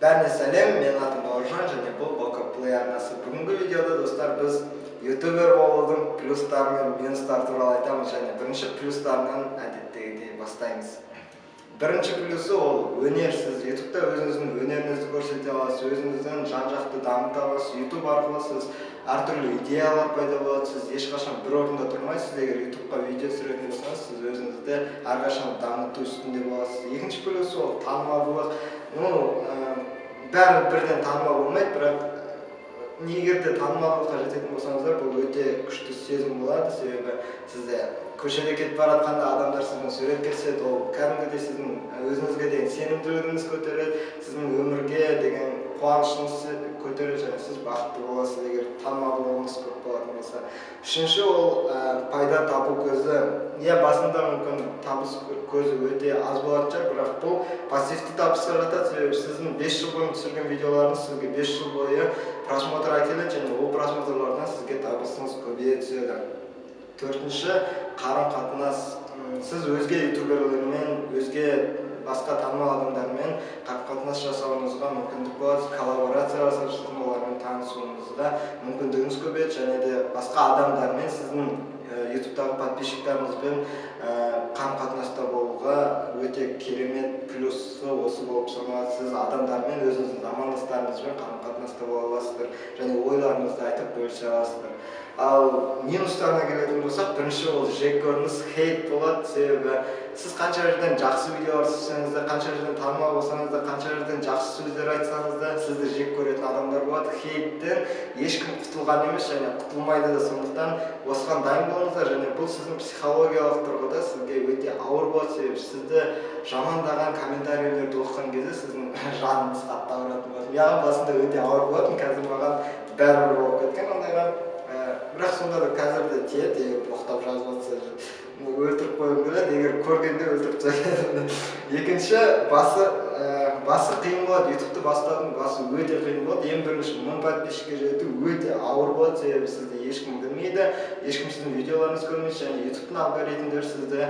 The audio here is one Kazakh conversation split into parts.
Бәріне сәлем, менің атым Бауыржан және бұл Бока Плей арнасы. Бүгінгі видеода, достар, біз ютубер болудың плюстары мен минустары туралы айтамыз және бірінші плюстарынан әдеттегідей бастаймыз. Бірінші плюсы – ол өнер. Сіз Ютубта өзіңіздің өнеріңізді көрсете аласыз, өзіңіздің жан жақты дамыта аласыз. Ютуб арқылы сіз әртүрлі идеялар пайда болады, сіз ешқашан бір орында тұрмайсыз. Егер Ютубқа видео түсіретін болсаңыз, сіз өзіңізді әрқашан дамыту үстінде боласыз. Екінші плюсы – ол танымалдылық. Ну, бәрі бірден танымал болмайды, бірақ егер де танымалдылыққа жететін болсаңыздар, бұл өте күшті сезім болады, себебі сізде көшеде кетіп бара жатқанда адамдар сізбен суретке түседі. Ол кәдімгідей сіздің өзіңізге деген сенімділігіңіз көтереді, сіздің өмірге деген қуанышыңыз көтереді және сіз бақытты боласыз, егер танымалдылығыңыз көп болатын болса. Үшінші – ол пайда табу көзі. Иә, басында мүмкін табыс көзі өте аз болатын шығар, бірақ бұл пассивті табысқа жатады, себебі сіздің 5 жыл бұрын түсірген видеоларыңыз сізге 5 жыл бойы просмотр әкеледі және ол просмотрлардан сізге табысыңыз көбейе түседі. Төртінші – қарым қатынас. Сіз өзге ютуберлермен, өзге басқа танымал адамдармен қарым қатынас жасауыңызға мүмкіндік болады, коллаборация жасап, сіздің олармен танысуыңызға мүмкіндігіңіз көбейеді және де басқа адамдармен, сіздің Ютубтағы подписчиктарыңызбен қарым қатынаста болуға өте керемет плюсы осы болып саналады. Сіз адамдармен, өзіңіздің замандастарыңызбен қарым қатынаста бола аласыздар және ойларыңызды айтып, бөлісе аласыздар. Ал минустарына келетін болсақ, бірінші – ол жек көрініс, хейт болады, себебі сіз қанша жерден жақсы видеолар түсірсеңіз де, қанша жерден танымал болсаңыз да, қанша жерден жақсы сөздер айтсаңыз да, сізді жек көретін адамдар болады. Хейттен ешкім құтылған емес және құтылмайды да, сондықтан осыған дайын болыңыздар. Және бұл сіздің психологиялық тұрғыда сізге өте ауыр болады, себебі сізді жамандаған комментарийлерді оқыған кезде сіздің жаныңыз қатты ауыратын болады. Маған басында өте ауыр болатын, қазір маған бәрібір болып кеткен ондайға. Бірақ сонда да қазір де тиеді, егер боқтап жазып жатса, өлтіріп қойғым келеді, егер көргенде өлтіріп тастаймын. Екінші, басы қиын болады. Ютубты бастаудың басы өте қиын болады. Ең бірінші 1000 подписчикке жету өте ауыр болады, себебі сізді ешкім білмейді, ешкім сіздің видеоларыңызды көрмейді және Ютубтың алгоритмдері сізді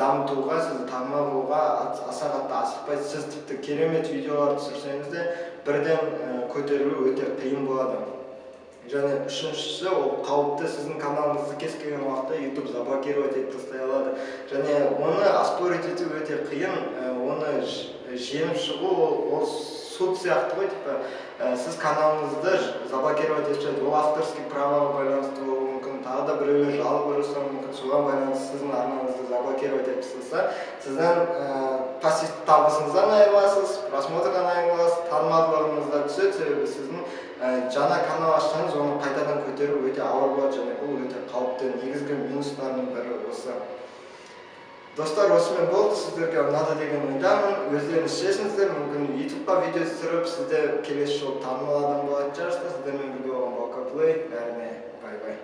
дамытуға, сізді танымал қылуға аса қатты асықпайды. Сіз тіпті керемет видеолар түсірсеңіз де, бірден көтерілу өте қиын болады. Және үшіншісі – ол қауіпті. Сіздің каналыңызды кез келген уақытта Ютуб заблокировать етіп тастай алады және оны оспорить ету өте қиын. Оны жеңіп шығу ол суд сияқты ғой, типа сіз каналыңызды заблокировать етіп тастайды. Ол авторский правоға байланысты болуы мүмкін, тағы да біреулер жалоба жасауы мүмкін. Соған байланысты сіздің арнаңызды заблокировать етіп тастаса, сіздің пассивті табысыңыздан айырыласыз, просмотрдан айырыласыз, танымалдылығыңыз да түседі, себебі сіздің жаңа канал ашсаңыз, оны қайтадан көтеру өте ауыр болады және бұл өте қауіпті. Негізгі минустарының бірі осы. Достар, осымен болды. Сіздерге ұнады деген ойдамын. Өздеріңіз шешіңіздер, мүмкін, Ютубқа видео түсіріп, сіздер келесі жолы танымал адам болатын шығарсыздар. Сіздермен бірге болған Бока Плей. Бәріне бай бай.